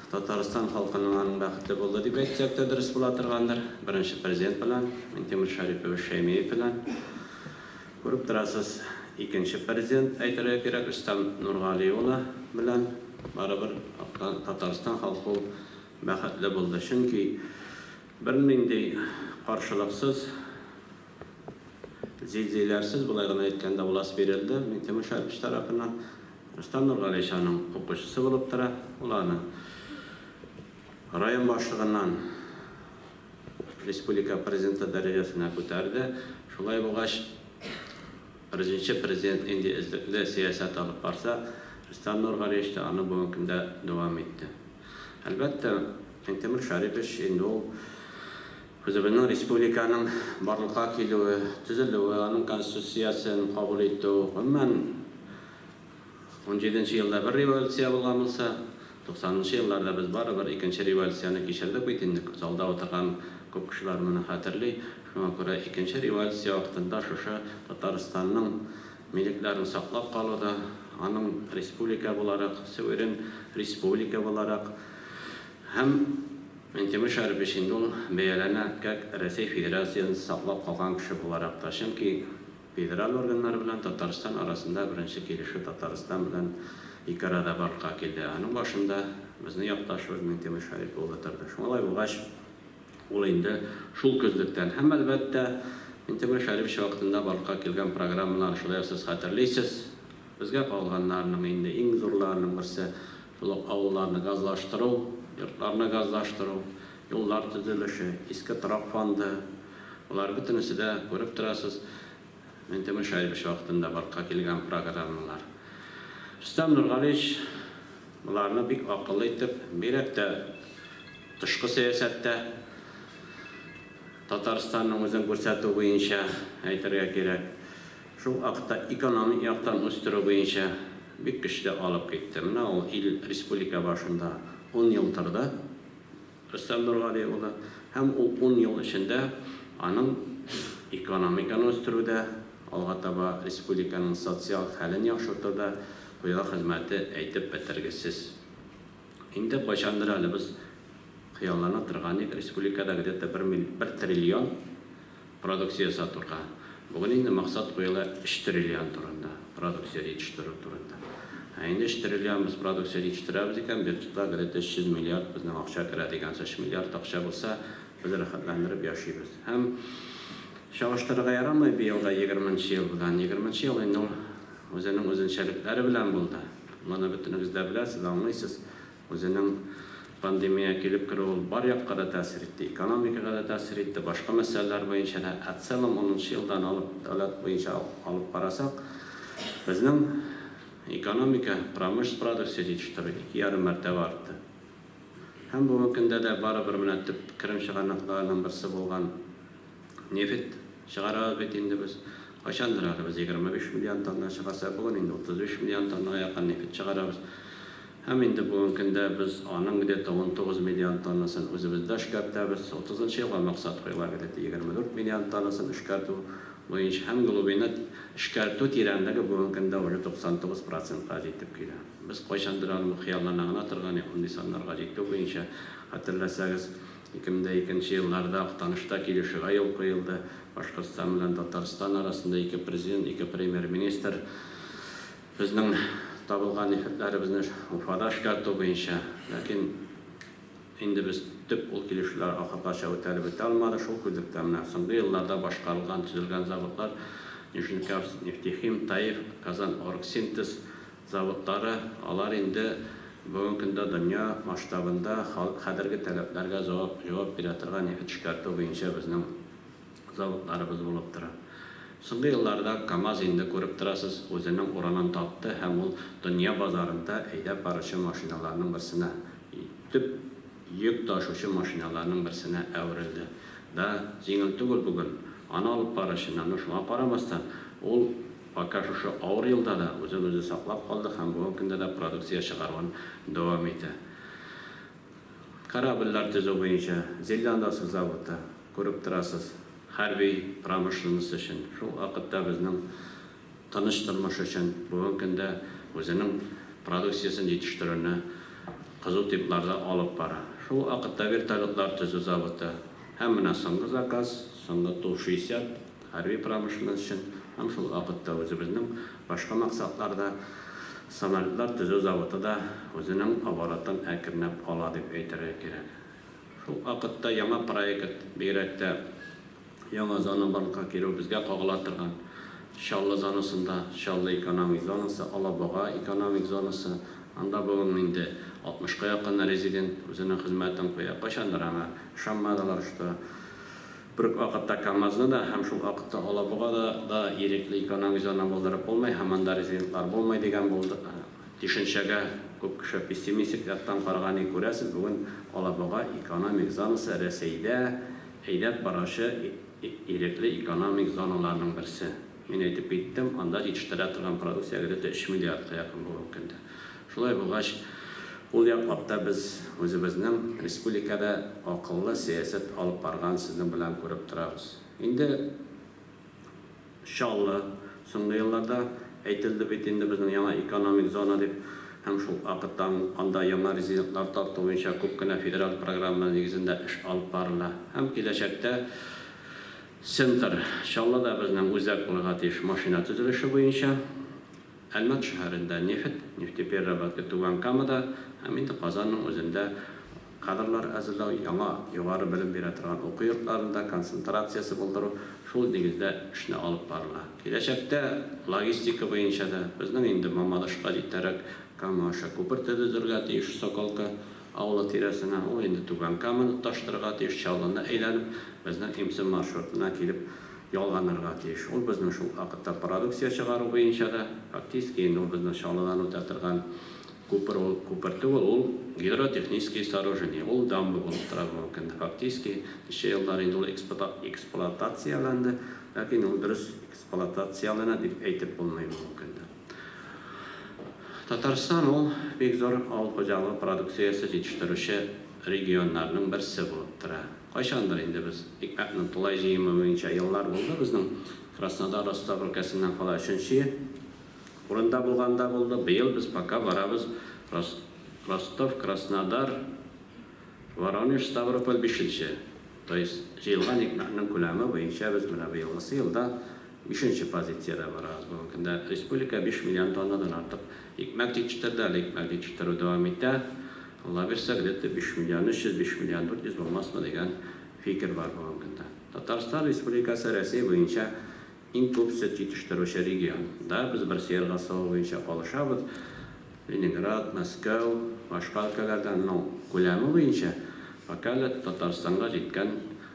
Татарстан халкының аның бәхетле булды дип әйтсәк тә дөрес була торгандыр. Беренче президент белән, Минтимер Шәрипович Шәймиев белән. Күреп торасыз, икенче президент әйтергә кирәк, Рөстәм Нургали улы белән барыбер Татарстан халкы ул бәхетле булды. Чөнки бернинди каршылыксыз, зилзиләрсез, болай гына әйткәндә, власть бирелде Минтимер Шәрипович тарафыннан. Рөстәм Нургалиевич аның укучысы булып тора. Ул аны район башлыгыннан республика президенты дәрәҗәсенә күтәрде. Шулай булгач, беренче президент нинди эзлекле сәясәт алып барса, Рөстәм Нургалиевич та аны бүгенге көндә дәвам итте. Әлбәттә, Минтимер Шәрипович инде ул үзебезнең республиканың барлыкка килүе, төзелүе, аның конституциясен кабул итү, гомумән, 17 нче елда бер революция булган булса, 90 нчы елларда без барыбер икенче революцияне кичердек бит инде, залда утырган күп кешеләр моны хәтерли. Шуңа күрә икенче революция вакытында шушы Татарстанның милекләрен саклап калуда, аның республика буларак, суверен республика буларак һәм Минтимер Шәрипович инде ул бәяләнә как Рәсәй Федерациясен саклап калган кеше буларак та, чөнки Федераль органнар белән Татарстан арасында беренче килешү Татарстан белән ике арада барлыкка килде. Аның башында безнең якташыбыз Миңтимер Шәрипов улы торды. Шулай булгач, ул инде шул күзлектән һәм, әлбәттә, Миңтимер Шәрипович вакытында барлыкка килгән программалар, шулай ук сез хәтерлисез, безгә кагылганнарының инде иң зурларының берсе, шул ук авылларны газлаштыру, йортларны газлаштыру, юллар төзелеше, иске торак фонды, Болар бөтенесе дә, күреп торасыз, Минтимер Шәрипович вакытында барлыкка килгән программалар. Рөстәм Нургалиевич боларны бик акыллы итеп, бигрәк тә тышкы сәясәттә Татарстанның үзен күрсәтү буенча әйтергә кирәк, шул вакытта экономик яктан үстерү буенча бик көчле алып китте. Менә ул ил, республика башында ун ел торды. Рөстәм Нургали улы һәм ул ун ел эчендә аның экономиканы үстерүдә, алга таба республиканың социаль хәлен яхшыртуда куйган хезмәте әйтеп бетергесез. Инде кайчандыр әле без хыяллана торган идек, республикада где-то бер мил, бер триллион продукция сатурга. Бүген инде максат куела өч триллион турында, продукция җитештерү турында. Ә инде өч триллион без продукция җитештерәбез икән, бюджетка где-то 300 миллиард безнең акча керә дигән сүз. Өч миллиард акча булса, без рәхәтләндереп яшибез. Һәм чагыштырырга ярамый быелгы егерменче ел белән. Егерменче ел инде ул үзенең үзенчәлекләре белән булды. Моны бөтенегез дә беләсез, аңлыйсыз. Үзенең пандемия килеп керүе ул бар якка да тәэсир итте, экономикага да тәэсир итте, башка мәсьәләләр буенча да. Ә целом унынчы елдан алып, дәүләт буенча алып карасак, безнең экономика, промышленность продукция җитештерү 2,5 мәртәбә артты. Һәм бүгенге көндә дә барыбер менә төп керем чыганакларының берсе булган Нефть чыгарабыз бит инде без. Кайчандыр әле без 25 миллион тонна чыгарсак, бүген инде 35 миллион тоннага якын нефть чыгарабыз. Һәм инде бүгенге көндә без аның где-то 19 миллион тоннасын үзебездә эшкәртәбез. 30 нчы елга максат куела где-то 24 миллион тоннасын эшкәртү буенча. Һәм глубина эшкәртү тирәнлеге бүгенге көндә уже 99 процентка җитеп килә. Без кайчандыр әле хыяллана гына торган идек мондый саннарга җитү буенча, хәтерләсәгез. 2002 елларда Актанышта килешүгә юл куелды. Башкортстан белән Татарстан арасында ике президент, ике премьер-министр безнең табылган нефтьләребезне Уфада эшкәртү буенча. Ләкин инде без төп ул килешүләр ахыргача үтәлеп бетә алмады. Шул күзлектән менә соңгы елларда башкарылган, төзелгән заводлар Нижнекамск нефтехим, ТАИФ, Казан-Оргсинтез, Заводлары, алар инде бүгенге көндә дөнья масштабында хәзерге таләпләргә җавап бирә торган нефть эшкәртү буенча безнең заводларыбыз булып тора. Соңгы елларда КАМАЗ инде, күреп торасыз, үзенең урынын тапты һәм ул дөнья базарында әйдәп баручы машиналарның берсенә, төп йөк ташучы машиналарның берсенә әверелде. Да, җиңел түгел бүген аны алып баручыны, но шуңа карамастан, ул Пока шушы авыр елда да үзен үзе саклап калды һәм бүгенге көндә дә продукция чыгаруын дәвам итә. Корабльләр төзү буенча Зеландасы заводы, күреп торасыз, хәрби промышленность өчен, шул вакытта безнең тыныч тормыш өчен бүгенге көндә үзенең продукциясен җитештерүне кызу темпларда алып бара. Шул вакытта вертолетлар төзү заводы һәм менә соңгы заказ, соңгы Ту-60 хәрби промышленность өчен һәм шул вакытта үзебезнең башка максатларда самолетлар төзү заводы да үзенең оборотын әкренләп ала дип әйтергә кирәк. Шул вакытта яңа проект, бигрәк тә яңа зона барлыкка килү безгә кагыла торган Чаллы зонасында, Чаллы экономик зонасы, Алабуга экономик зонасы, анда бүген инде 60-ка якын резидент үзенең хезмәтен куя. Кайчандыр аңа ышанмадылар, что бер үк вакытта КАМАЗны да һәм шул вакытта Алабугада да ирекле экономик зона булдырып булмый һәм анда резидентлар булмый дигән булды. Төшенчәгә күп кеше пессимистик яктан караган, күрәсез, бүген Алабуга экономик зонасы Рәсәйдә әйдәп баручы ирекле экономик зоналарның берсе. Мин әйтеп киттем, анда җитештерә торган продукция где-то 3 миллиардка якын бүгенге көндә. Шулай булгач, ул яклап та без үзебезнең республикада акыллы сәясәт алып барган сезнең белән күреп торабыз. Инде Чаллы соңгы елларда әйтелде бит инде безнең яңа экономик зона дип, һәм шул вакытта анда яңа резидентлар тарту буенча күп кенә федераль программа нигезендә эш алып барыла. Һәм киләчәктә центр Чаллыда безнең үзәк булырга тиеш машина төзелеше буенча. Әлмәт шәһәрендә нефть, нефтепереработка Түбән Камада һәм инде Казанның үзендә кадрлар әзерләү, яңа югары белем бирә торган уку йортларында концентрациясе булдыру шул нигездә эшне алып барыла. Киләчәктә логистика буенча да безнең инде Мамадышка җитәрәк Кама аша күпер төзелергә тиеш Соколка авылы тирәсенә, ул инде Түбән Каманы тоташтырырга тиеш, Чаллыны әйләнеп безнең МС маршрутына килеп ялганырга тиеш. Ул безнең шул вакытта продукция чыгару буенча да, фактически инде ул безнең Чаллыдан үтә торган күпер, ул күпер түгел, ул гидротехнические сооружение, ул дамба булып тора бүгенге көндә. Фактически ничә еллар инде ул эксплуатацияләнде, ләкин ул дөрес эксплуатацияләнә дип әйтеп булмый бүгенге көндә. Татарстан ул бик зур авыл хуҗалыгы продукциясе җитештерүче регионнарның берсе булып тора. Кайчандыр инде без икмәкнең тулай җыемы буенча еллар булды, безнең Краснодар, Ростов өлкәсеннән кала өченче урында булганда булды. Быел без пока барабыз Ростов, Краснодар, Воронеж, Ставрополь бишенче. То есть җыелган икмәкнең күләме буенча без менә быелгысы елда бишенче позициядә барабыз. Бүгенге көндә республика 5 миллион тоннадан артык икмәк җитештерде, әле икмәк җитештерү дәвам итә. Алла бирсә, где-то 5 миллион 300, 5 миллион 400 булмасмы дигән фикер бар бүгенге көндә. Татарстан Республикасы Рәсәй буенча иң күп сөт җитештерүче регион. Да, без бер сыерга саву буенча калышабыз. Ленинград, Мәскәү, башка өлкәләрдән, но күләме буенча пока әле Татарстанга җиткән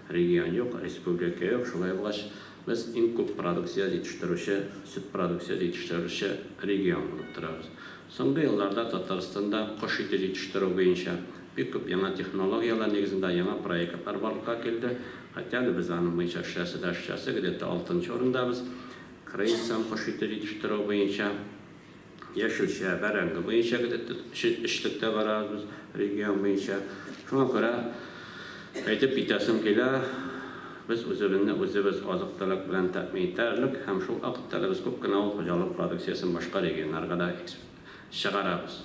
регион юк, республика юк. Шулай булгач, без иң күп продукция җитештерүче, сөт продукция җитештерүче регион булып торабыз. Соңгы елларда Татарстанда кош ите җитештерү буенча бик күп яңа технологияләр нигезендә яңа проектлар барлыкка килде. Хотя әле без аның буенча эшләсе дә эшләсе, где-то 6 урындабыз. Крейсам кош ите җитештерү буенча, яшелчә, бәрәңге буенча где-то өчлектә барабыз регион буенча. Шуңа күрә әйтеп китәсем килә, без үзебезне үзебез азык-төлек белән тәэмин итәрлек һәм шул вакытта без күп кенә авыл хуҗалык продукциясен башка регионнарга да чыгарабыз.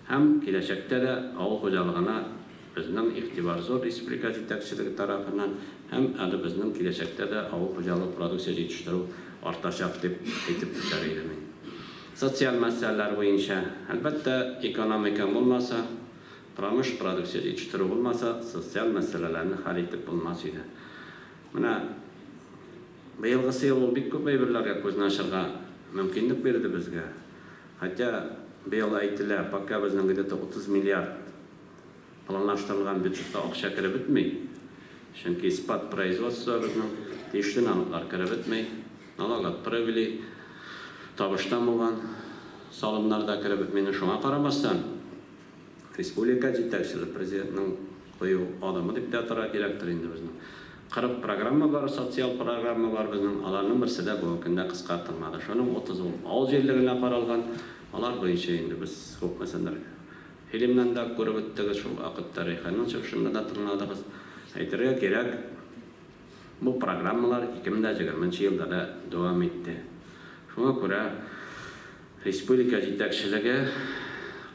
Һәм киләчәктә дә авыл хуҗалыгына безнең игътибар зур республика җитәкчелеге тарафыннан һәм әле безнең киләчәктә дә авыл хуҗалык продукция җитештерү артачак дип әйтеп үтәр идем мин. Социаль мәсьәләләр буенча, әлбәттә, экономика булмаса, промыш продукция җитештерү булмаса, социаль мәсьәләләрне хәл итеп булмас иде. Менә быелгысы ел ул бик күп әйберләргә күзне ачарга мөмкинлек бирде безгә. Хотя быел әйтелә, пока безнең где-то 30 миллиард планлаштырылган бюджетта акча кереп бетми. Чөнки спад производства безнең тиешле налоглар кереп бетми. Налог от прибыли, табыштан булган салымнар да кереп бетми. Шуңа карамастан, республика җитәкчелеге президентның кую адымы дип тә тора кирәктер инде безнең. 40 программа бар, социаль программа бар безнең. Аларның берсе дә бүгенге көндә кыскартылмады. Шуның 30 ул авыл җирлегенә каралган. Алар буенча инде без күп мәсьәләләр фильмнан да күреп үттегез, шул вакытта Рәйханның чыгышында да тыңладыгыз. Әйтергә кирәк, бу программалар 2020 елда да дәвам итте. Шуңа күрә республика җитәкчелеге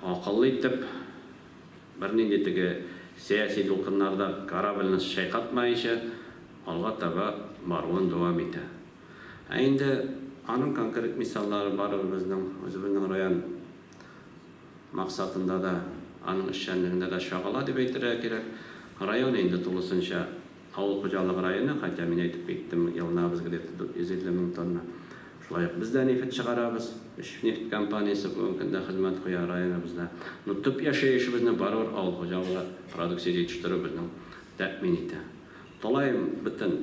акыллы итеп Бернинди теге сәяси дулкыннарда корабльне чайкатмаенча алга таба баруын дәвам итә. Ә инде аның конкрет мисаллары барыбер безнең үзебезнең район максатында да, аның эшчәнлегендә дә чагыла дип әйтергә кирәк. Район инде тулысынча авыл хуҗалыгы районы, хотя мин әйтеп киттем, елына без где-то 450 мең тонна. Шулай ук без дә нефть чыгарабыз. Өч нефть компаниясе бүгенге көндә хезмәт куя районыбызда. Но төп яшәешебезне барыбер авыл хуҗалыгы продукция җитештерү безнең тәэмин итә. Тулаем бөтен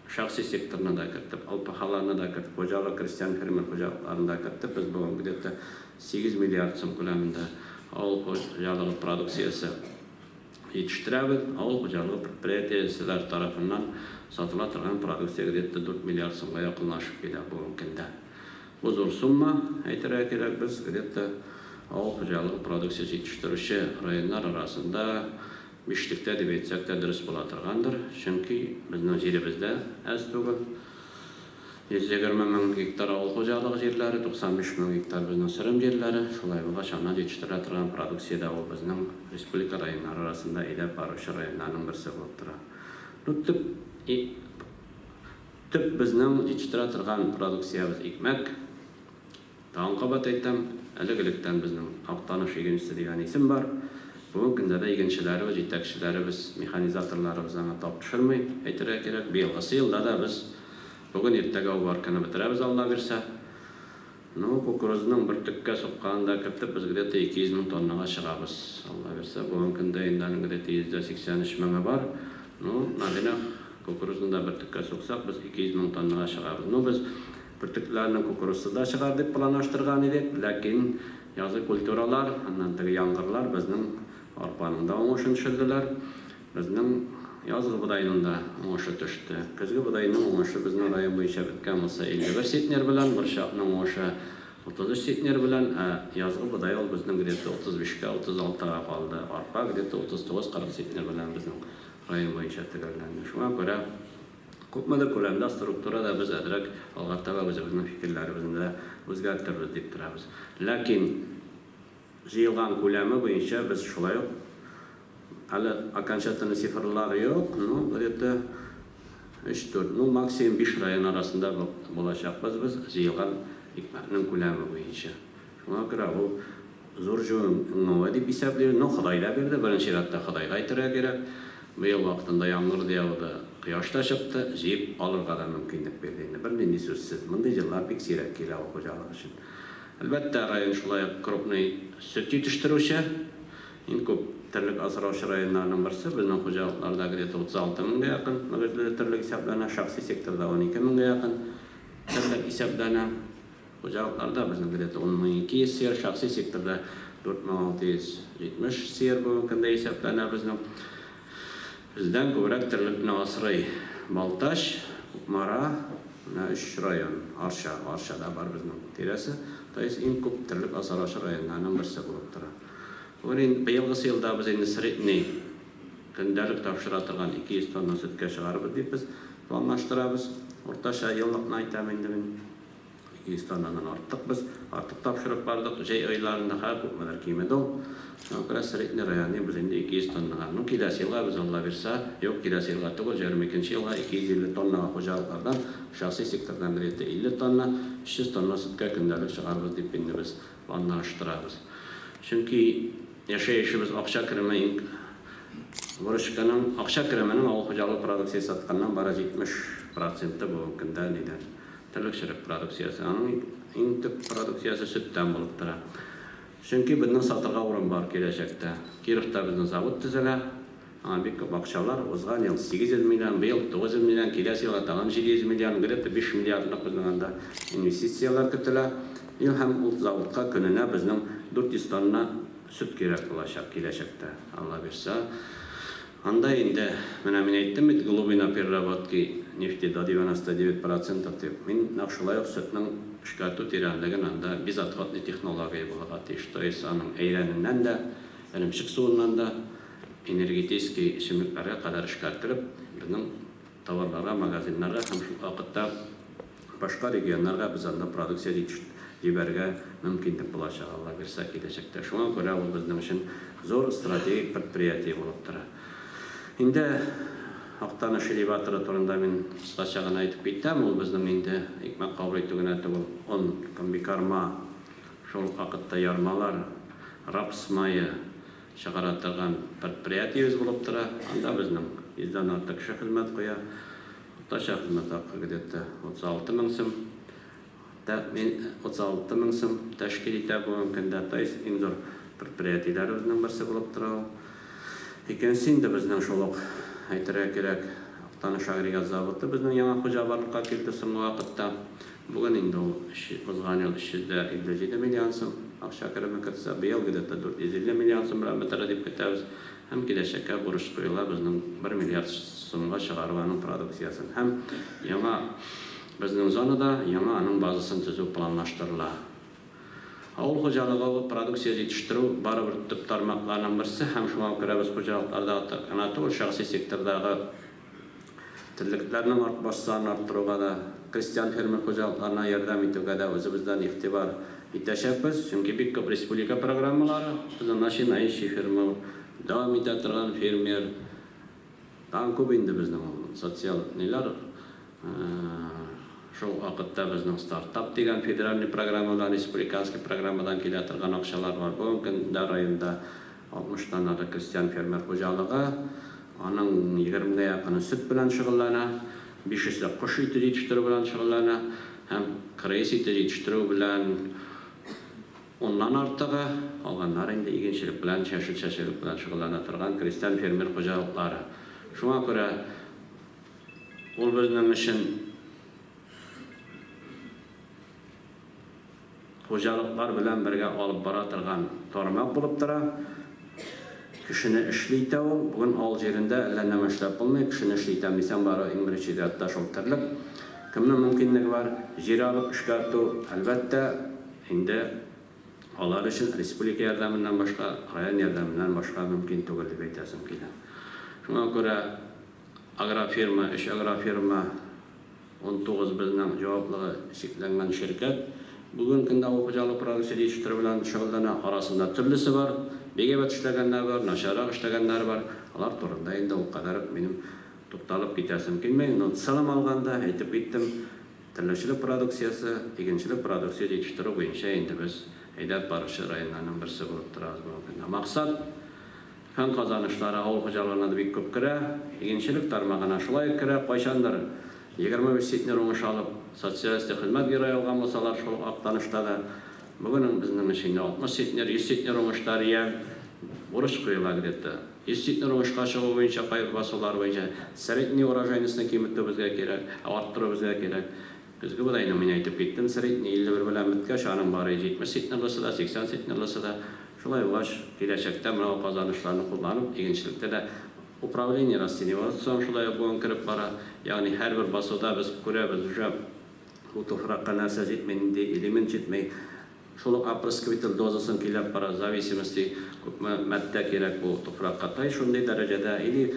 шәхси секторны да кертеп, ЛПХларны да кертеп, хуҗалык, крестьян фермер хуҗалыкларын да кертеп, без бүген где-то 8 миллиард сум күләмендә авыл хуҗалыгы продукциясе җитештерәбез. Авыл хуҗалыгы предприятиеләр тарафыннан сатыла торган продукция где-то 4 миллиард сумга якынлашып килә бүгенге көндә. Бу зур сумма, әйтергә кирәк, без где-то авыл хуҗалыгы продукция җитештерүче районнар арасында бишлектә дип әйтсәк тә дөрес була торгандыр, чөнки безнең җиребездә әз түгел. 120 мең гектар авыл хуҗалыгы җирләре, 95 мең гектар безнең сөрем җирләре. Шулай булгач, аннан җитештерелә торган продукция дә ул безнең республика районнары арасында әйдәп баручы районнарның берсе булып тора. Ну, төп безнең җитештерә торган продукциябез икмәк. Тагын кабат әйтәм, элек-электән безнең Актаныш игенчесе дигән исем бар. Бүгенге көндә дә игенчеләребез, җитәкчеләребез, механизаторларыбыз аңа тап төшерми, әйтергә кирәк. Быелгысы елда да без бүген иртәгә уборканы бетерәбез, Алла бирсә. Ну, кукурузның бөртеккә сукканын да кертеп, без где-то 200 мең тоннага чыгабыз. Алла бирсә, бүгенге көндә инде аның где-то 183 меңе бар. Ну, на днях кукурузны да бөртеккә суксак, без 200 мең тоннага чыгабыз. Ну, без бөртекләрнең кукурузсы да чыгар дип планлаштырган идек, ләкин язгы культуралар, аннан теге яңгырлар безнең арпаның да уңышын төшерделәр. Безнең язгы бодайның да уңышы төште. Көзге бодайның уңышы безнең район буенча беткән булса 51 центнер белән, борчакның уңышы 33 центнер белән, ә язгы бодай ул безнең где-то 35-кә, 36-га калды. Арпа где-то 39-40 центнер белән безнең район буенча төгәлләнде. Шуңа күрә күпмедер күләмдә структурада без әзрәк алга таба үзебезнең фикерләребезне дә үзгәртербез дип торабыз. Ләкин җыелган күләме буенча без шулай ук әле окончательный цифрлар юк, ну, где-то 3-4, ну, максимум 5 район арасында булачакбыз без җыелган икмәкнең күләме буенча. Шуңа күрә ул зур җиңү дип исәплибез. Ну, Ходай да бирде, беренче чиратта Ходайга әйтергә кирәк. Быел вакытында яңгыр да яуды, кояш та чыкты, җыеп алырга да мөмкинлек бирде инде. Бернинди сүзсез. Мондый еллар бик сирәк килә авыл хуҗалыгы өчен. Әлбәттә, район шулай ук крупный сөт җитештерүче, иң күп терлек асраучы районнарның берсе. Безнең хуҗалыкларда где-то 36 меңгә якын мөгезле терлек исәпләнә, шәхси секторда 12 меңгә якын терлек исәпләнә. Хуҗалыкларда безнең где-то 10 200 сыер, шәхси секторда 4670 сыер бүгенге көндә исәпләнә безнең. Бездән күбрәк терлекне асрый Балтач, Кукмара, менә өч район, Арча, Арчада бар безнең тирәсе. То есть иң күп терлек асраучы районнарның берсе булып тора. Бүген инде быелгысы елда без инде средний көндәлек тапшыра торган 200 тонна сөткә чыгарбыз дип без планлаштырабыз. Уртача еллыкны әйтәм инде мин. 200 тоннадан арттык без, артык тапшырып бардык. Җәй айларында хәзер күпмедер кимеде ул. Шуңа күрә средний районный без инде 200 тоннага. Ну, киләсе елга без, Алла бирсә, юк, киләсе елга түгел, 22 елга 250 тоннага хуҗалыклардан, шәхси сектордан где-то 50 тонна, 300 тонна сөткә көндәлек чыгарбыз дип инде без планлаштырабыз. Чөнки яшәешебез акча кереме иң выручканың акча кеременең авыл хуҗалыгы продукциясе сатканнан бары 70 проценты бүгенге көндә нидән? Терлекчелек продукциясе. Аның иң төп продукциясе сөттән булып тора. Чөнки безнең сатырга урын бар киләчәктә. Кировта безнең завод төзелә. Аңа бик күп акчалар. Узган ел 800 миллион, быел 900 миллион, киләсе елга тагын 700 миллион, где-то 5 миллиардлык безнең анда инвестицияләр көтелә. Ел һәм ул заводка көненә безнең 400 тонна сөт кирәк булачак киләчәктә, Алла бирсә. Анда инде, менә мин әйттем бит, глубина переработки нефти до 99% дип. Мин нәкъ шулай ук сөтнең эшкәртү тирәнлеген анда безотходный технология булырга тиеш. То есть аның әйрәненнән дә, эремчек суыннан да энергетический эчемлекләргә кадәр эшкәртелеп, безнең товарларга, магазиннарга һәм шул вакытта башка регионнарга без анда продукция. җибәрергә мөмкинлек булачак, Алла бирсә, киләчәктә. Шуңа күрә ул безнең өчен зур стратегик предприятие булып тора. Инде Актаныш элеваторы турында мин кыскача гына әйтеп китәм. Ул безнең инде икмәк кабул итү генә түгел, он, комбикорма, шул ук вакытта ярмалар, рапс мае чыгара торган предприятиебез булып тора. Анда безнең йөздән артык кеше хезмәт куя. Уртача хезмәт хакы где-то 36 мең сум. Тәхмин 36 мең сум тәшкил итә бүгенге көндә. То есть иң зур предприятиеләребезнең берсе булып тора ул. Икенчесе инде безнең шул ук, әйтергә кирәк, Актаныш агрегат заводы безнең яңа хуҗа барлыкка килде соңгы вакытта. Бүген инде ул узган ел 357 миллион сум акча кереме кертсә, быел где-то 450 миллион сум белән бетерер дип көтәбез. Һәм киләчәккә бурыч куела безнең 1 миллиард сумга чыгару аның продукциясен. Һәм яңа безнең зонада яңа аның базасын төзү планлаштырыла. Авыл хуҗалыгы ул продукция җитештерү барыбер төп тармакларның берсе һәм шуңа күрә без хуҗалыкларда гына түгел, шәхси сектордагы терлекләрнең баш санын арттыруга да, крестьян-фермер хуҗалыкларына ярдәм итүгә дә үзебездән игътибар итәчәкбез. Чөнки бик күп республика программалары, безнең начинающий фермер, дәвам итә торган фермер, тагын күп инде безнең ул социаль ниләр. Шул вакытта безнең стартап дигән федеральный программадан, республиканский программадан килә торган акчалар бар. Бүгенге көндә районда 60-тан артык крестьян-фермер хуҗалыгы, аның 20-гә якыны сөт белән шөгыльләнә, 5-се кош ите җитештерү белән шөгыльләнә һәм крыс ите җитештерү белән уннан артыгы, калганнары инде игенчелек белән, яшелчәчелек белән шөгыльләнә торган крестьян-фермер хуҗалыклары. Шуңа күрә ул безнең өчен хуҗалыклар белән бергә алып бара торган тармак булып тора. Кешене эшле итә ул. Бүген авыл җирендә әллә нәмә эшләп булмый. Кешене эшле итәм дисәң, бары иң беренче чиратта шул терлек. Кемнең мөмкинлеге бар, җир алып эшкәртү, әлбәттә, инде алар өчен республика ярдәменнән башка, район ярдәменнән башка мөмкин түгел дип әйтәсем килә. Шуңа күрә агрофирма, өч агрофирма, 19 безнең җаваплыгы чикләнгән ширкәт. Бүгенге көндә авыл хуҗалыгы продукция җитештерү белән шөгыльләнә. Арасында төрлесе бар, бик әйбәт эшләгәннәр бар, начаррак эшләгәннәр бар. Алар турында инде ул кадәр үк минем тукталып китәсем килми. Но в целом алганда, әйтеп киттем, терлекчелек продукциясе, игенчелек продукция җитештерү буенча инде без әйдәп баручы районнарның берсе булып торабыз бүгенге көндә. Максат, фән казанышлары авыл хуҗалыгына да бик күп керә, игенчелек тармагына шулай ук керә. Кайчандыр 25 центнер уңыш алып, социалистик хезмәт герое алган булсалар, шул ук Актанышта да бүген безнең өчен инде 60 центнер, 100 центнер уңышта реаль бурыч куела где-то. 100 центнер уңышка чыгу буенча кайбер басулар буенча средний урожайностьны киметү безгә кирәк, арттыру безгә кирәк. Көзге бодайны мин әйтеп киттем, средний 51 белән беткәч, аның бары 70 центнерлысы да, 80 центнерлысы да. Шулай булгач, киләчәктә менә бу казанышларны кулланып, игенчелектә дә управление растениеводством шулай ук бүген кереп бара. Ягъни һәрбер басуда без күрәбез уже бу туфракка нәрсә җитми, нинди элемент җитми. Шул ук опрыскиватель дозасын көйләп бара, в зависимости күпме матдә кирәк бу туфракка. Тай шундый дәрәҗәдә или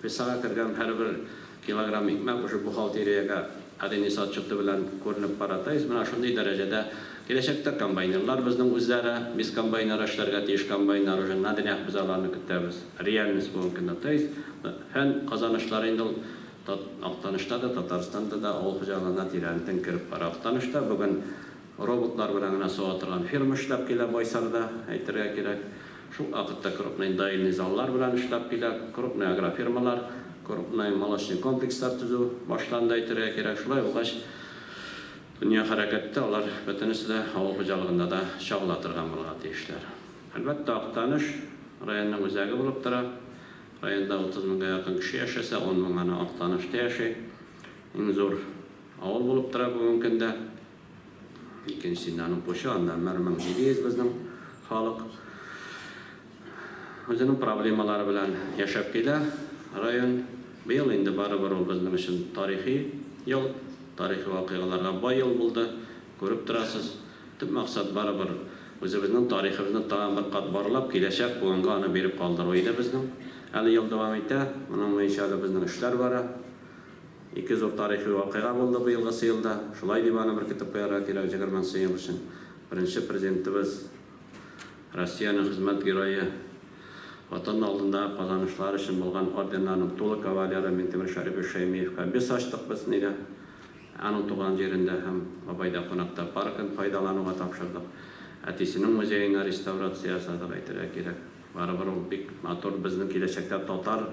весага кергән һәрбер килограмм икмәк уже бухгалтериягә одиннадцать отчеты белән күренеп бара. То есть менә шундый дәрәҗәдә киләчәктә комбайнерлар безнең үзләре, без комбайнер эшләргә тиеш, комбайннар уже на днях без аларны көтәбез. Реальность бүгенге көндә. То есть фән казанышлары инде ул Актанышта да, Татарстанда да авыл хуҗалыгына тирәнтен кереп бара. Актанышта бүген роботлар белән генә суга торган ферма эшләп килә Байсарда, әйтергә кирәк. Шул вакытта крупный доильный заллар белән эшләп килә, крупный агрофирмалар, крупный молочный комплекслар төзү башланды, әйтергә кирәк. Шулай булгач, дөнья хәрәкәттә, алар бөтенесе дә авыл хуҗалыгында да чагыла торган булырга тиешләр. Әлбәттә, Актаныш районның үзәге булып тора. Районда 30 меңгә якын кеше яшәсә, 10 мең аны Актанышта яши. Иң зур авыл булып тора бүгенге көндә. Икенче инде аның Пучы, анда 1700 безнең халык. Үзенең проблемалары белән яшәп килә район. Быел инде барыбер ул безнең өчен тарихи ел, тарихи вакыйгаларга бай ел булды. Күреп торасыз. Төп максат барыбер үзебезнең тарихыбызны тагын бер кат барлап, киләчәк буынга аны биреп калдыру иде безнең. Әле ел дәвам итә, моның буенча әле безнең эшләр бара. Ике зур тарихи вакыйга булды быелгысы елда. Шулай дип аны беркетеп куярга кирәк 20 ел өчен. Беренче Президентыбыз, Россиянең Хезмәт Герое, Ватан алдындагы казанышлары өчен булган орденнарның тулы кавалеры Миңтимер Шәрипович Шәймиевка бюст ачтык без нидә, аның туган җирендә һәм Бабайда кунакта паркын файдалануга тапшырдык. Әтисенең музеена реставрация ясадык, әйтергә кирәк. Барыбер ул бик матур, безнең киләчәктә татар,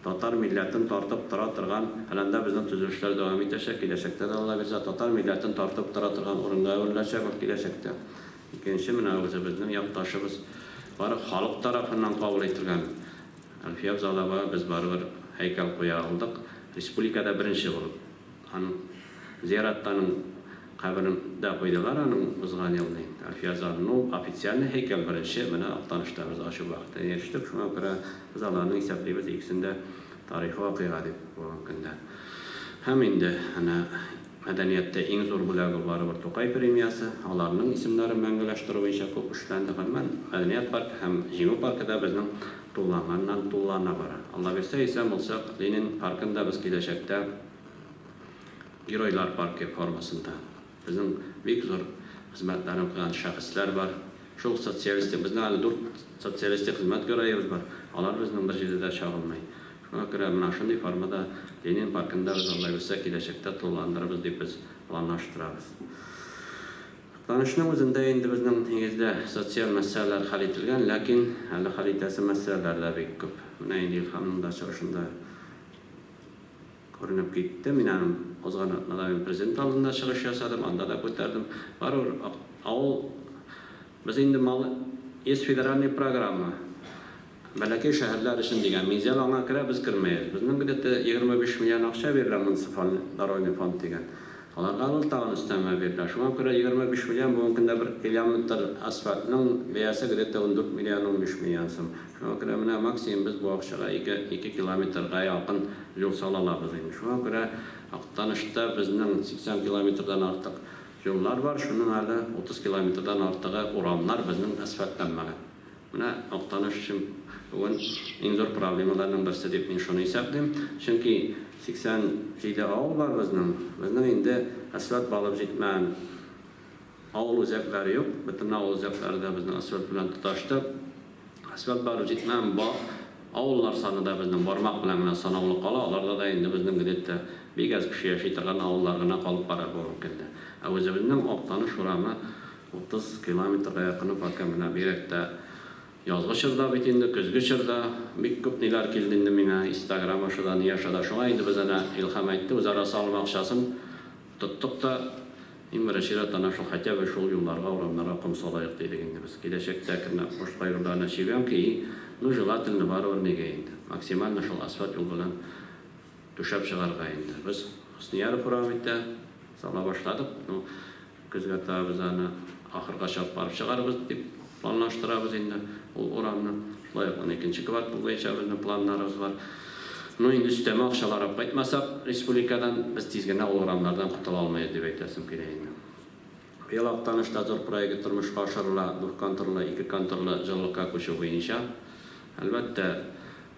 татар милләтен тартып тора торган, әле анда безнең төзелешләр дәвам итәчәк, киләчәктә дә, Алла бирсә, татар милләтен тартып тора торган урынга әвереләчәк ул киләчәктә. Икенче, менә үзебезнең якташыбыз, бары халык тарафыннан кабул ителгән Әлфия Абзаловага без барыбер һәйкәл куя алдык, республикада беренче булып. Аның зиратта аның каберен дә куйдылар аның узган елны. Әлфия Абзалова, ну, официальный һәйкәл беренче менә Актанышта без ачу бәхетенә ирештек. Шуңа күрә без аларны исәплибез икесен дә тарихи вакыйга дип бүгенге көндә. Һәм инде әнә мәдәнияттә иң зур бүләк ул барыбер Тукай премиясе. Аларның исемнәрен мәңгеләштерү буенча күп эшләнде. Гомумән, Мәдәният паркы һәм Җиңү паркы да безнең тулыланганнан тулылана бара. Алла бирсә, исән булсак, Ленин паркын да без киләчәктә Геройлар паркы формасында. Безнең бик зур хезмәтләрен куйган шәхесләр бар. Шул социалистик, безнең әле дүрт социалистик хезмәт героебыз бар. Алар безнең бер җирдә дә чагылмый. Шуңа күрә менә шундый формада Ленин паркын да без, Алла бирсә, киләчәктә тулыландырырбыз дип без планлаштырабыз. Актанышның үзендә инде безнең нигездә социаль мәсьәләләр хәл ителгән, ләкин әле хәл итәсе мәсьәләләр дә бик күп. Менә инде Илһамның да чыгышында күренеп китте. Мин аның узган атнада мин президент алдында чыгыш ясадым, анда да күтәрдем. Барыбер авыл без инде мал есть федеральная программа. Бәләкәй шәһәрләр өчен дигән. Минзәлә аңа керә, без кермәйбез. Безнең где-то 25 миллион акча бирелә муниципаль дорожный фонд дигән. Аларга ул тагын өстәмә бирелә. Шуңа күрә 25 миллион бүгенге көндә бер километр асфальтның бәясе где-то 14 миллион, 15 миллион сум. Шуңа күрә менә максимум без бу акчага 2, 2 километрга якын юл сала алабыз инде. Шуңа күрә Актанышта безнең 80 километрдан артык юллар бар, шуның әле 30 километрдан артыгы урамнар безнең асфальтланмаган. Менә Актаныш өчен бүген иң зур проблемаларның берсе дип мин шуны исәплим. Чөнки 87 авыл бар безнең. Безнең инде асфальт балып җитмәгән авыл үзәкләре юк. Бөтен авыл үзәкләре дә безнең асфальт белән тоташты. Асфальт барып җитмәгән ба авыллар саны да безнең бармак белән генә санаулы кала. Аларда да инде безнең где-то бик әз кеше яши торган авыллар гына калып бара бүгенге көндә. Ә үзебезнең Актаныш урамы 30 километрга якыны пока менә бигрәк тә язгы чорда бит инде, көзге чорда бик күп ниләр килде инде миңа Инстаграм аша да, ни аша да. Шуңа инде без әнә Илһам әйтте, үзара салым акчасын тоттык та иң беренче чират ана шул хотя бы шул юлларга, урамнарга ком салыйк дидек инде без. Киләчәктә әкренләп башка юлларны чигәм ки, ну, желательно барыбер нигә инде максимально шул асфальт юл белән түшәп чыгарга инде. Без Хөснияров урамы итә сала башладык. Ну, көзгә таба без аны ахыргача алып барып чыгарбыз дип планлаштырабыз инде ул урамны. Шулай ук 12 квартал буенча безнең планнарыбыз бар. Ну, инде өстәмә акчалар алып кайтмасак республикадан, без тиз генә ул урамнардан котыла алмыйбыз дип әйтәсем килә инде. Быел Актанышта зур проект тормышка ашырыла, двухконтурлы, ике контурлы җылылыкка күчү буенча. Әлбәттә,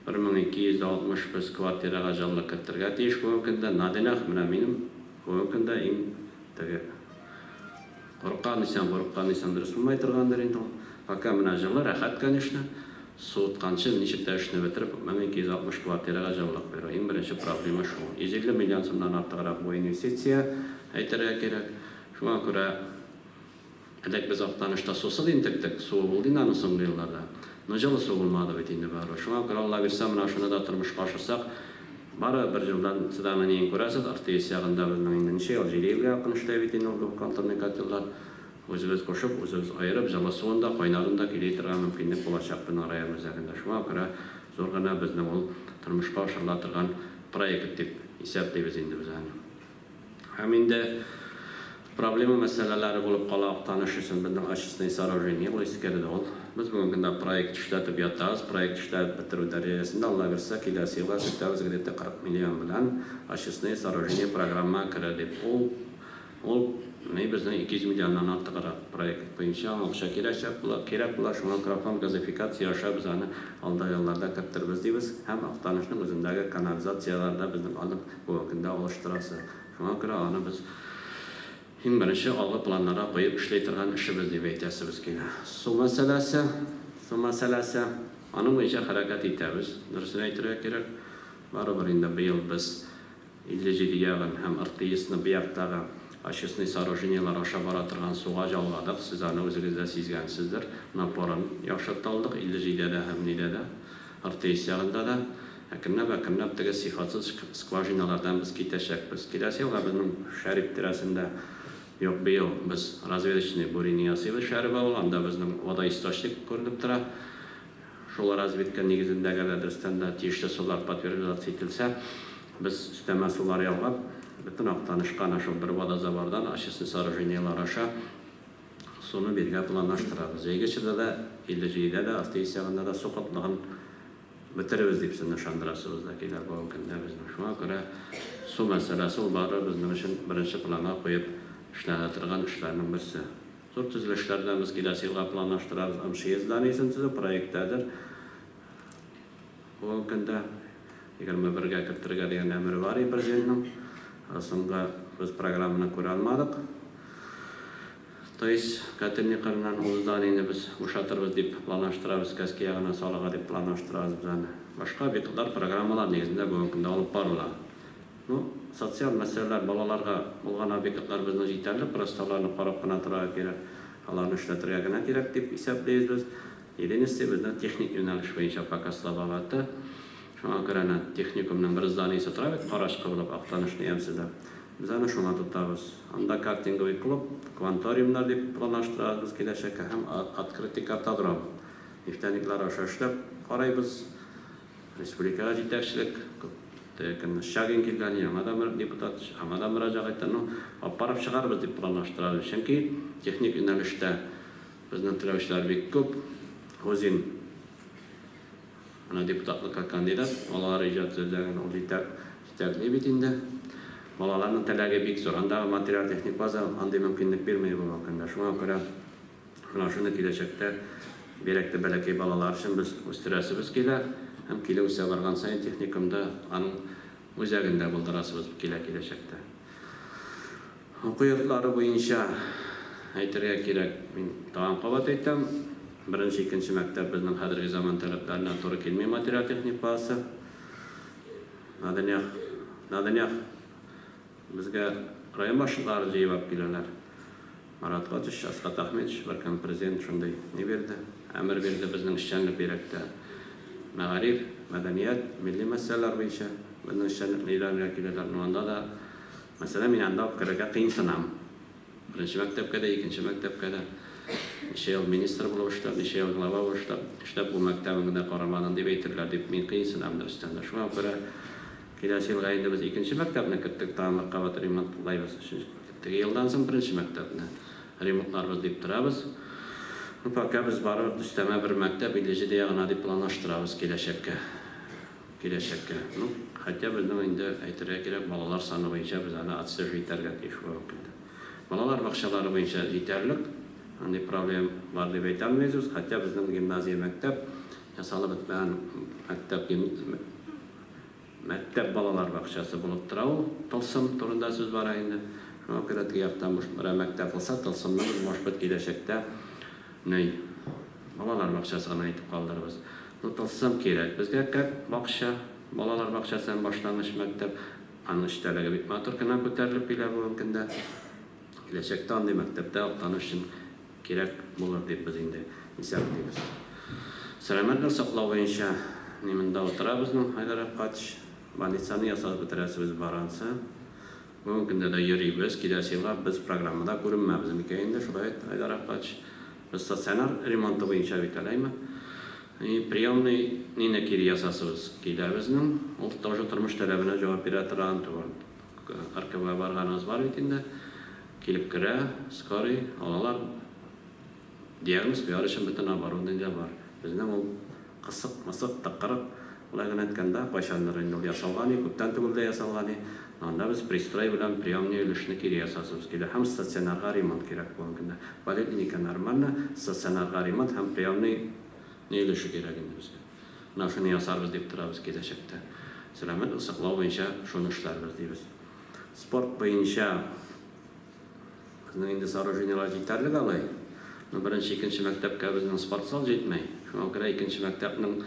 1260 без квартирага җылылык кертергә тиеш бүгенге көндә. На днях менә минем бүгенге көндә иң теге курыккан дисәң, курыккан дисәң дөрес булмай торгандыр инде ул. Пока менә җылы, рәхәт, конечно. Суытканчы ничек тә эшне бетереп, 1260 квартирага җылылык бирү. Иң беренче проблема шул. 150 миллион сумнан артыграк бу инвестиция әйтергә кирәк. Шуңа күрә элек без Актанышта сусыз интектек, суы булды инде аның соңгы елларда. Но җылы су булмады бит инде барыбер. Шуңа күрә Алла бирсә, менә шуны да тормышка ашырсак, бары бер елдан сез аны ниен күрәсез, РТС ягында безнең инде ничә ел, 7 елга якын эшләй бит инде ул двухконтурный котеллар. Үзебез кушып, үзебез аерып, җылы суын да, кайнарын да көйли торган мөмкинлек булачак безнең район үзәгендә. Шуңа күрә зур гына безнең ул тормышка ашырыла торган проект дип исәплибез инде без аны. Һәм инде проблема мәсьәләләре булып кала Актаныш өчен безнең очистные сооружения, ул искерде ул. Без бүгенге көндә проект эшләтеп ятабыз, проект эшләп бетерү дәрәҗәсендә, Алла бирсә, киләсе елга көтәбез где-то 40 миллион белән очистные сооружения программа керә дип. Ул ни безнең 200 миллионнан артыграк проект буенча акча кирәк була, кирәк була. Шуңа күрә фонд газификация аша без аны алда елларда керттербез дибез. Һәм Актанышның үзендәге канализацияләрдә безнең аны бүгенге көндә алыштырасы. Шуңа күрә аны без Иң беренче алгы планнарга куеп эшли торган эшебез дип әйтәсебез килә. Су мәсьәләсе, су мәсьәләсе. Аның буенча хәрәкәт итәбез, дөресен әйтергә кирәк. Барыбер инде быел без 57 ягын һәм РТСны бу яктагы очистный сооружениелар аша бара торган суга жалгадык. Сез аны үзегез дә сизгәнсездер. Напорын яхшырта алдык 57-дә дә һәм нидә дә, РТС ягында да. Әкренләп-әкренләп теге сыйфатсыз скважиналардан без китәчәкбез. Киләсе елга безнең Шәрип тирәсендә юк, быел без разведочный бурение ясыйбыз Шәрip авылы, анда безнең водоисточник күренеп тора. Шул разведка нигезендә әгәр дә дөрестән дә тиешле сулар подтверждаться ителсә, без өстәмә сулар ялгап, бөтен Актанышка ана шул бер водозабордан очистный сооружениелар аша суны бирергә планлаштырабыз. Җәйге чорда да, 57-дә дә, РТС ягында да су кытлыгын бетеребез дип сезне ышандырасыбыз да килә бүгенге көндә безнең. Шуңа күрә су мәсьәләсе ул бары безнең өчен беренче планга куеп эшләнә торган эшләрнең берсе. Зур төзелешләр белән без киләсе елга планлаштырабыз. МШС зданиесен төзү проекты әзер. Бүгенге көндә 21-гә кертергә дигән әмер бар президентның. Соңгы без программаны күрә алмадык. То есть котельный кырыннан ул зданиене без бушатырбыз дип планлаштырабыз, Кәски ягына салырга дип планлаштырабыз без аны. Башка объектлар программалар нигезендә бүгенге көндә алып барыла. Ну, социаль мәсьәләләр, балаларга булган объектлар безнең җитәрлек, просто аларны карап кына торырга кирәк, аларны эшләтергә генә кирәк дип исәплибез без. Единственное, безнең техник юнәлеш буенча пока слабовато. Шуңа күрә әнә техникумның бер зданиесе тора бит, карачкы булып Актанышны ямьсезләп. Без аны шуңа тотабыз. Анда картинговый клуб, кванториумнар дип планлаштырабыз без киләчәккә һәм открытый картодром. Нефтяниклар аша эшләп карыйбыз. Республикага җитәкчелек күп Шагин килгән, яңа да депутат, аңа да мөрәҗәгать итә. Ну, алып барып чыгарбыз дип планлаштырабыз. Чөнки техник юнәлештә безнең теләүчеләр бик күп. Хузин ана депутатлыкка кандидат, балалар иҗат үзәген ул җитәкли бит инде. Балаларның теләге бик зур. Андагы материаль техник база андый мөмкинлек бирми бүгенге көндә. Шуңа күрә менә шуны киләчәктә бигрәк тә бәләкәй балалар өчен без үстерәсебез килә һәм килә үсә барган саен техникумда аның үзәгендә булдырасыбыз килә киләчәктә. Уку йортлары буенча әйтергә кирәк, мин тагын кабат әйтәм, беренче, икенче мәктәп безнең хәзерге заман таләпләренә туры килми материаль техник базасы. На днях, на днях безгә район башлыклары җыеп алып киләләр. Марат Гатыш, Асхат Ахметович, беркем президент шундый ни бирде, әмер бирде безнең эшчәнлек бигрәк тә мәгариф, мәдәният, милли мәсьәләләр буенча безнең эшчәнлекне өйрәнергә киләләр. Но анда да, мәсәлән, мин анда алып керергә кыенсынам. Беренче мәктәпкә дә, икенче мәктәпкә дә. Ничә ел министр булып эшләп, ничә ел глава булып эшләп, эшләп бу мәктәбен генә карамадың дип әйтерләр дип мин кыенсынам дөрестән дә. Шуңа күрә киләсе елга инде без икенче мәктәпне керттек, тагын бер кабат ремонтлайбыз. Теге елдан соң беренче мәктәпне ремонтларбыз дип торабыз. Ну, пока без барыбер өстәмә бер мәктәп 57 ягына дип планлаштырабыз киләчәккә. Киләчәккә. Ну, хотя безнең инде әйтергә кирәк, балалар саны буенча без аны отслеживать итәргә тиеш бүгенге көндә. Балалар бакчалары буенча җитәрлек, андый проблем бар дип әйтә алмыйбыз, хотя безнең гимназия мәктәп ясалып бетмәгән мәктәп мәктәп балалар бакчасы булып тора ул, Тылсым турында сүз бара инде. Шуңа күрә теге яктан берәр мәктәп булса, Тылсымны без, может быть, киләчәктә ни балалар бакчасы гына итеп калдырырбыз. Ну, Тылсым кирәк безгә как бакча, балалар бакчасы һәм башлангыч мәктәп. Аның эчтәлеге бик матур гына күтәрелеп килә бүгенге көндә. Киләчәктә андый мәктәптә Актаныш өчен кирәк булыр дип без инде исәплибез. Сәламәтлек саклау буенча ни монда утыра безнең Айдар Әфкатович. Больницаны ясап бетерәсебез бар ансы. Бүгенге көндә дә йөрибез, киләсе елга без программада күренмәбез микән инде, шулай бит, Айдар Әфкатович. Без стационар ремонты буенча бит әле, И приемный нине кире ясасыбыз килә безнең. Ул тоже тормыш таләбенә җавап бирә торган түгел. РКБ барганыгыз бар бит инде. Килеп керә, скорый, алалар. Диагноз куяр өчен бөтен оборудование бар. Безнең ул кысык, мысык, тыкрык, улай гына әйткәндә, кайчандыр инде ул ясалган, күптән түгел дә ясалган. Анда без пристрой белән приемный өлешне кире ясасыбыз килә һәм стационарга ремонт кирәк бүгенге көндә. Поликлиника нормально, стационарга ремонт һәм приемный ни өлеше кирәк инде безгә. Менә шуны ясарбыз дип торабыз киләчәктә. Сәламәтлек саклау буенча шуны эшләрбез дибез. Спорт буенча Безнең инде сооружениелар җитәрлек алай. Но беренче, икенче мәктәпкә безнең спортзал җитми. Шуңа күрә икенче мәктәпнең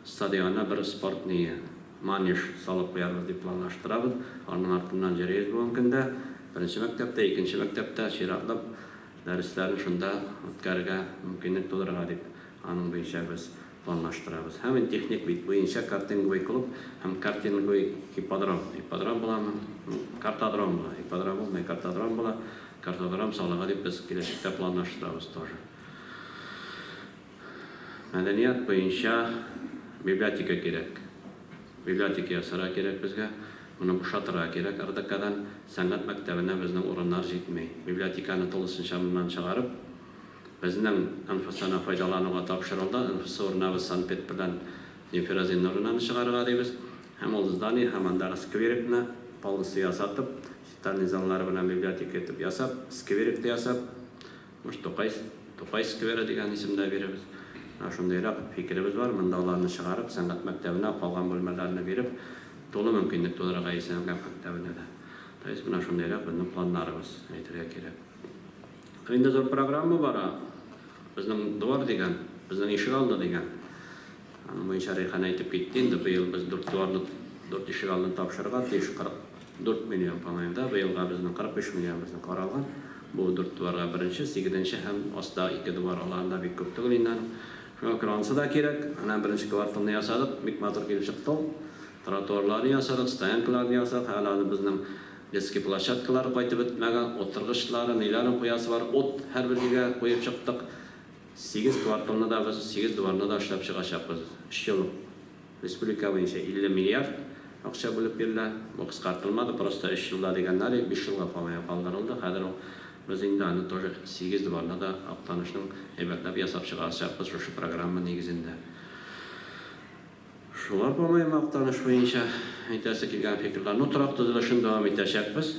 стадионына бер спорт ние, манеж салып куярбыз дип планлаштырабыз. Аның артыннан йөрибез бүгенге көндә. Беренче мәктәптә, икенче мәктәптә чиратлап дәресләрен шунда үткәрергә мөмкинлек тудырырга дип аның буенча без планлаштырабыз. Һәм инде техник бит буенча картинговый клуб һәм картинговый ипподром. Ипподром буламы? Картодром була. Ипподром булмый, картодром була. Картодром салырга дип без киләчәктә планлаштырабыз тоже. Мәдәният буенча библиотека кирәк. Библиотека ясарга кирәк безгә. Моны бушатырга кирәк РДКдан. Сәнгать мәктәбенә безнең урыннар җитми. Библиотеканы тулысынча моннан чыгарып, безнең НФСны файдалануга тапшырылды. НФС урынына без Санпет белән Земфира Зиннуровнаны чыгарырга дибез. Һәм ул здание һәм андагы скверикны полностью ясатып, читальный заллары белән библиотека итеп ясап, скверик тә ясап, может, Тукай скверы дигән исем дә бирәбез. Менә шундыйрак фикеребез бар. Монда аларны чыгарып, сәнгать мәктәбенә калган бүлмәләрне биреп, тулы мөмкинлек тудырырга сәнгать мәктәбенә дә. То есть менә шундыйрак безнең планнарыбыз, әйтергә кирәк. Инде зур программа бара. Безнең двор дигән, безнең ишегалды дигән. Аның буенча Рәйхан әйтеп китте инде, быел без дүрт дворны, дүрт ишегалдын тапшырырга тиеш, 44 миллион, по-моему, да, быелга безнең 45 миллион безнең каралган. Бу дүрт дворга беренче, сигезенче һәм астагы ике двор, аларында бик күп түгел инде аның. Шуңа күрә анысы да кирәк. Әнә беренче кварталны ясадык, бик матур килеп чыкты ул. Тротуарларны ясадык, стоянкаларны ясадык, әле аны безнең детский площадкалар кайтып бетмәгән, утыргычлары, ниләрен куясы бар, ут һәрбер җиргә куеп чыктык. Сигез кварталны да без, сигез дворны да эшләп чыгачакбыз. 3 ел республика буенча 50 миллиард акча бүлеп бирелә. Бу кыскартылмады, просто 3 елда дигәннәр, 5 елга, по-моему, калдырылды. Хәзер ул без инде аны тоже сигез дворны да Актанышның әйбәтләп ясап чыгарачакбыз шушы программа нигезендә. Шулар, по-моему, Актаныш буенча әйтәсе килгән фикерләр. Ну, торак төзелешен дәвам итәчәкбез.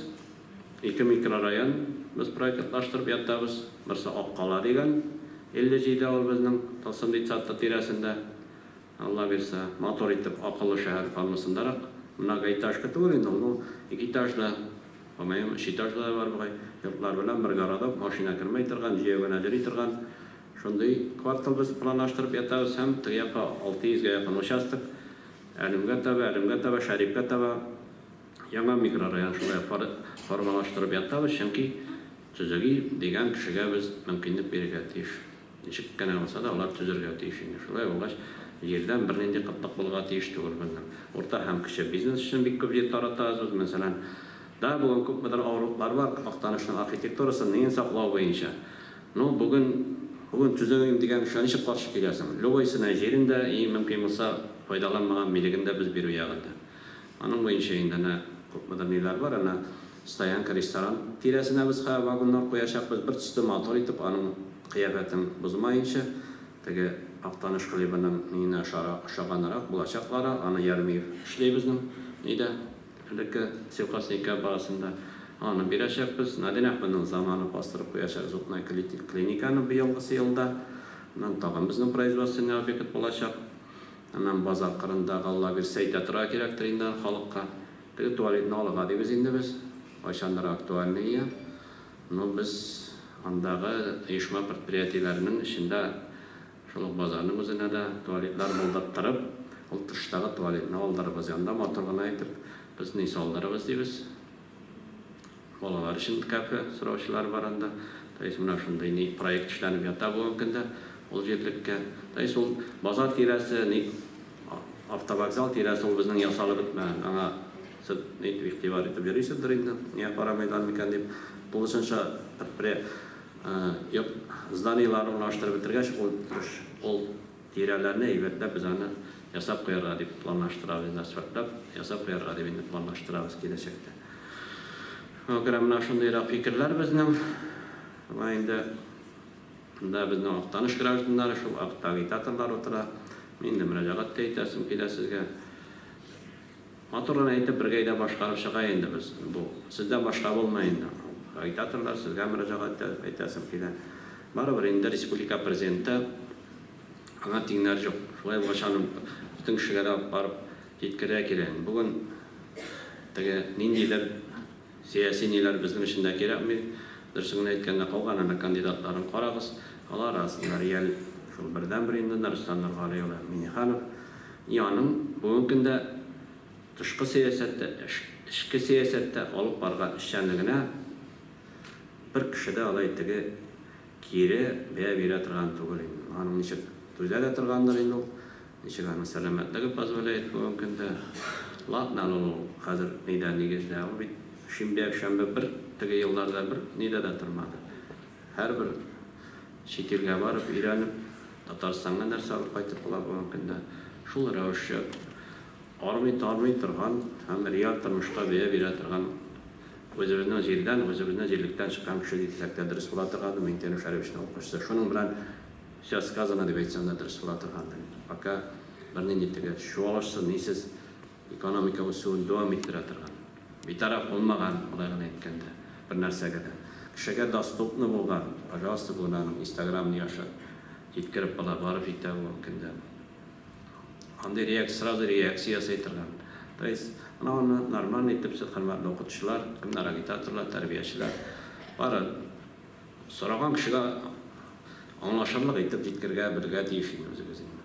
Ике микрорайон без проектлаштырып ятабыз. Берсе Аккала дигән, 57 авыл безнең Тылсым детсады тирәсендә. Алла бирсә, матур итеп акыллы шәһәр формасындарак. Многоэтажка түгел инде ул, ну, ике этажлы, по-моему, өч этажлы да бар бугай. Йортлар белән бер городок, машина кермәй торган, җәяү генә йөри торган шундый квартал без планлаштырып ятабыз һәм теге якка 600гә якын участок Әлемгә таба, Шәрифкә таба яңа микрорайон шулай формалаштырып ятабыз, чөнки төзегим дигән кешегә без мөмкинлек бирергә тиеш. Ничек кенә булса да, алар төзергә тиеш инде. Шулай булгач, җирдән бернинди кытлык булырга тиеш түгел безнең. Урта һәм кече бизнес өчен бик күп җир таратабыз без, мәсәлән. Да, бүген күпмедер авырлыклар бар Актанышның архитектурасын нигезен саклау буенча. Ну, бүген төзегим дигән кешегә ничек каршы киләсең? Любойсына җирен дә, и мөмкин булса, файдаланмаган милеген дә без бирү ягында. Аның буенча инде әнә күпмедер ниләр бар, әнә стоянка, ресторан тирәсенә без хәзер вагоннар куячакбыз, бер төсле матур итеп, аның кыяфәтен бозмаенча, теге Актаныш хлебының ниенә ошаганрак булачаклары, аны Ярмиев эшли безнең нидә, элекке сельхозника базасында. Аны бирәчәкбез. Надин Әхмәтнең заманы бастырып куячак зубная клиниканы быелгысы елда. Аннан тагын безнең производственный объект булачак. Аннан базар кырында, Алла бирсә, әйтә тора кирәктер инде халыкка. Теге туалетны алырга дибез инде без. Кайчандыр актуальный. Но без андагы оешма предприятиеләренең эчендә шул ук базарның үзенә дә туалетлар булдырттырып, ул тыштагы туалетны алдырыбыз. Янда матур гына итеп без ни салдырыбыз дибез. Балалар өчен кафе сораучылар бар анда. То есть менә шундый ни проект эшләнеп ята бүгенге көндә ул җирлеккә. То есть ул базар тирәсе, ни автовокзал тирәсе ул безнең ясалып бетмәгән. Аңа сез нитеп игътибар итеп йөрисездер инде, нигә карамыйлар микән дип. Тулысынча йорт зданиеларын урнаштырып бетергәч, ул тирәләрне әйбәтләп без аны ясап куярга дип планлаштырабыз, инде асфальтлап ясап куярга дип инде планлаштырабыз киләчәктә. Шуңа күрә менә шундыйрак фикерләр безнең. Шуңа инде монда безнең Актаныш гражданнары, шул агитаторлар утыра. Мин инде мөрәҗәгать тә итәсем килә сезгә. Матур гына итеп бергә әйдә башкарып чыга инде без. Бу сездән башка булмый инде. Агитаторлар, сезгә мөрәҗәгать итәсем килә. Барыбер инде республика президенты, аңа тиңнәр юк. Шулай булгач, аны бөтен кешегә дә барып җиткерергә кирәк. Бүген теге ниндидер сәяси ниләр безнең өчен дә кирәкми. Дөресен генә әйткәндә, калган әнә кандидатларын карагыз. Алар арасында реаль шул бердәнбер инде Рөстәм Нургали улы Миңнеханов. И аның бүгенге көндә тышкы сәясәттә, эчке сәясәттә алып барган эшчәнлегенә бер кеше дә алай теге кире бәя бирә торган түгел инде. Аның ничек түзә дә торгандыр инде ул, ничек аның сәламәтлеге позволяет бүгенге көндә. Ладно, әле ул хәзер нидә нигездә, ул бит шимбә, якшәмбе бер теге елларда бер нидә дә тормады. Һәрбер чит илгә барып өйрәнеп, Татарстанга нәрсә алып кайтып була бүгенге көндә. Шул рәвешчә армый-тармый торган һәм реаль тормышка бәя бирә торган үзебезнең җирдән, үзебезнең җирлектән чыккан кеше дисәк тә дөрес була торгандыр, Миңтимер Шәриповичның укучысы. Шуның белән всё сказано дип әйтсәм дә дөрес була торгандыр. Пока бернинди теге чуалышсыз, нисез экономика үсүен дәвам иттерә торган. Битараф булмаган, болай гына әйткәндә, бер нәрсәгә дә. Кешегә доступны булган, пожалуйста, бүген аның Инстаграм ни аша җиткереп була, барып җитә бүгенге көндә. Андый реакция, сразу реакция ясый торган. То есть, менә аны нормально итеп сез, хөрмәтле укытучылар, кемнәр агитаторлар, тәрбиячеләр, бары сораган кешегә аңлашырлык итеп җиткергә белергә тиеш инде үзегез инде.